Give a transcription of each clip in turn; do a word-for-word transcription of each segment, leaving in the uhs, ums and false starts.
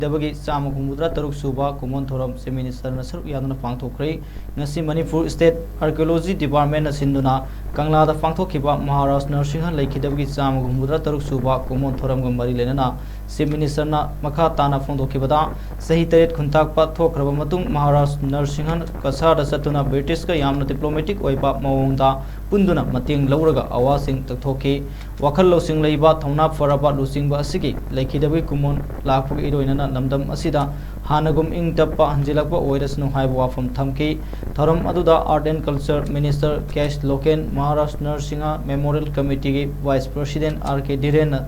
ꯗꯕꯒꯤ ꯆꯥꯝꯃ ꯍꯨꯝꯐꯨꯇꯔꯥ ꯇꯔꯨꯛ ꯁꯨꯕ ꯀꯨꯝꯑꯣꯟ ꯊꯧꯔꯝ Chief Minister ꯅ ꯁꯔꯨꯛ ꯌꯥꯗꯨꯅ ꯄꯥꯡꯊꯣꯛꯈ꯭ꯔꯦ꯫ ꯉꯁꯤ ꯃꯅꯤꯄꯨꯔ State Archaeology Department ꯅ ꯁꯤꯟꯗꯨꯅ ꯀꯪꯂꯥꯗ ꯄꯥꯡꯊꯣꯛꯈꯤꯕ ꯃꯍꯥꯔꯥꯖ ꯅꯔꯁꯤꯡꯍ ꯂꯩꯈꯤꯗꯕꯒꯤ ꯆꯥꯝꯃ ꯍꯨꯝꯐꯨꯇꯔꯥ ꯇꯔꯨꯛ ꯁꯨꯕ ꯀꯨꯝꯑꯣꯟ ꯊꯧꯔꯝꯒ ꯃꯔꯤ ꯂꯩꯅꯅ Chief Minister ꯅ ꯃꯈꯥ ꯇꯥꯅ ꯐꯣꯡꯗꯣꯛꯈꯤꯕꯗ, ꯆꯍꯤ ꯇꯔꯦꯠ ꯈꯨꯟꯇꯥꯛꯄ ꯊꯣꯛꯈ꯭ꯔꯕ ꯃꯇꯨꯡ ꯃꯍꯥꯔꯥꯖ ꯅꯔꯁꯤꯡꯍ ꯀꯁꯥꯔꯗ ꯆꯠꯇꯨꯅ British ꯀ ꯌꯥꯝꯅ diplomatic ꯑꯣꯏꯕ ꯃꯑꯣꯡꯗ ꯄꯨꯟꯗꯨꯅ ꯃꯇꯦꯡ ꯂꯧꯔꯒ ꯑꯋꯥꯁꯤꯡ ꯇꯛꯊꯣꯛꯈꯤ꯫ ꯋꯥꯈꯜ ꯂꯧꯁꯤꯡ ꯂꯩꯕ, ꯊꯧꯅꯥ ꯐꯔꯕ ꯂꯨꯆꯤꯡꯕ ꯑꯁꯤꯒꯤ ꯂꯩꯈꯤꯗꯕꯒꯤ ꯀꯨꯝꯑꯣꯟ ꯂꯥꯛꯄꯒ ꯏꯔꯣꯏꯅꯅ ꯂꯝꯗꯝ ꯑꯁꯤꯗ ꯍꯥꯟꯅꯒꯨꯝ ꯏꯪ ꯇꯞꯄ ꯍꯟꯖꯤꯜꯂꯛꯄ ꯑꯣꯏꯔꯁꯅꯨ ꯍꯥꯏꯕ ꯋꯥꯐꯝ ꯊꯝꯈꯤ꯫ ꯊꯧꯔꯝ ꯑꯗꯨꯗ Art and Culture Minister K S Loken, Maharaj Narsingh Memorial Committee ꯒꯤ Vice President ꯑꯥꯔ ꯀꯦ ꯙꯤꯔꯦꯟꯅ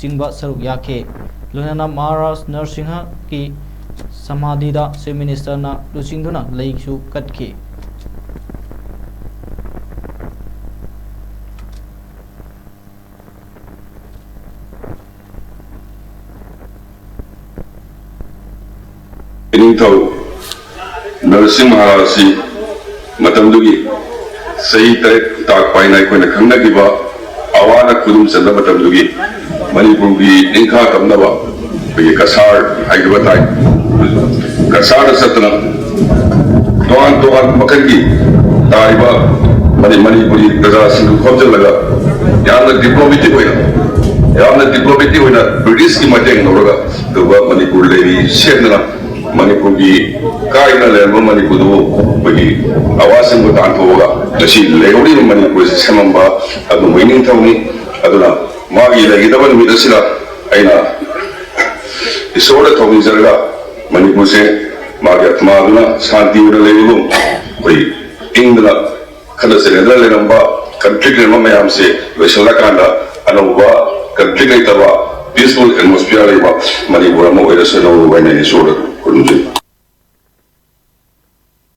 ꯆꯤꯡꯕ ꯁꯔꯨꯛ ꯌꯥꯈꯤ꯫ ꯂꯣꯏꯅꯅ ꯃꯍꯥꯔꯥꯖ ꯅꯔꯁꯤꯡꯍꯒꯤ ꯁꯃꯥꯙꯤꯗ Chief Minister ꯅ ꯂꯨꯆꯤꯡꯗꯨꯅ ꯂꯩꯁꯨ ꯀꯠꯈꯤ꯫ ꯏꯅꯤꯡꯊꯧ ꯅꯔꯁꯤꯡ ꯃꯍꯥꯔꯥꯖ ꯑꯁꯤ ꯃꯇꯝꯗꯨꯒꯤ ꯆꯍꯤ ꯇꯔꯦꯠ ꯇꯥꯛꯄ ꯍꯥꯏꯅ ꯑꯩꯈꯣꯏꯅ ꯈꯪꯅꯈꯤꯕ ꯑꯋꯥꯅ ꯈꯨꯗꯨꯝ ꯆꯟꯕ ꯃꯇꯝꯗꯨꯒꯤ ꯃꯅꯤꯄꯨꯔꯒꯤ ꯅꯤꯡꯈꯥ ꯇꯝꯅꯕ ꯑꯩꯈꯣꯏꯒꯤ ꯀꯁꯥꯔ ꯍꯥꯏꯈꯤꯕ ꯇꯥꯏ꯫ ꯀꯁꯥꯔꯗ ꯆꯠꯇꯨꯅ ꯇꯣꯉꯥꯟ ꯇꯣꯉꯥꯟꯕ ꯃꯈꯜꯒꯤ ꯇꯥꯔꯤꯕ ꯃꯅꯤ-, ꯃꯅꯤꯄꯨꯔꯤ ꯄ꯭ꯔꯖꯥꯁꯤꯡꯗꯨ ꯈꯣꯝꯖꯤꯜꯂꯒ ꯌꯥꯝꯅ diplomatic ꯑꯣꯏꯅ, ꯌꯥꯝꯅ diplomatic ꯑꯣꯏꯅ British ꯀꯤ ꯃꯇꯦꯡ ꯂꯧꯔꯒ ꯑꯗꯨꯒ ꯃꯅꯤꯄꯨꯔ ꯂꯩꯔꯤ ꯁꯦꯝꯗꯅ ꯃꯅꯤꯄꯨꯔꯒꯤ ꯀꯥꯏꯗꯅ ꯂꯩꯔꯝꯕ ꯃꯅꯤꯄꯨꯔꯗꯨꯕꯨ ꯑꯩꯈꯣꯏꯒꯤ ꯑꯋꯥꯁꯤꯡꯕꯨ ꯇꯥꯟꯊꯣꯛꯑꯒ ꯉꯁꯤ ꯂꯩꯍꯧꯔꯤꯕ ꯃꯅꯤꯄꯨꯔꯁꯤ ꯁꯦꯝꯃꯝꯕ ꯑꯗꯨꯒꯨꯝꯕ ꯏꯅꯤꯡꯊꯧꯅꯤ꯫ ꯑꯗꯨꯅ ꯃꯥꯒꯤ ꯂꯩꯒꯗꯕ ꯅꯨꯃꯤꯠ ꯑꯁꯤꯗ ꯑꯩꯅ ꯏꯁꯣꯔꯗ ꯊꯧꯅꯤꯖꯔꯒ ꯃꯅꯤꯄꯨꯔꯁꯦ ꯃꯥꯒꯤ ꯑꯥꯇꯃꯥꯗꯨꯅ ꯁꯥꯟꯇꯤ ꯑꯣꯏꯅ ꯂꯩꯕꯒꯨꯝ ꯑꯩꯈꯣꯏ ꯏꯪꯗꯅ ꯈꯠꯅ ꯆꯩꯅꯗꯅ ꯂꯩꯔꯝꯕ conflict ꯂꯩꯔꯝꯕ ꯃꯌꯥꯝꯁꯦ ꯂꯣꯏꯁꯤꯜꯂꯀꯥꯟꯗ ꯑꯅꯧꯕ conflict ꯂꯩꯇꯕ peaceful atmosphere ꯂꯩꯕ ꯃꯅꯤꯄꯨꯔ ꯑꯃ ꯑꯣꯏꯔꯁꯅꯨ ꯍꯥꯏꯅ ꯏꯁꯣꯔꯗ ꯈꯨꯔꯨꯝꯖꯩ꯫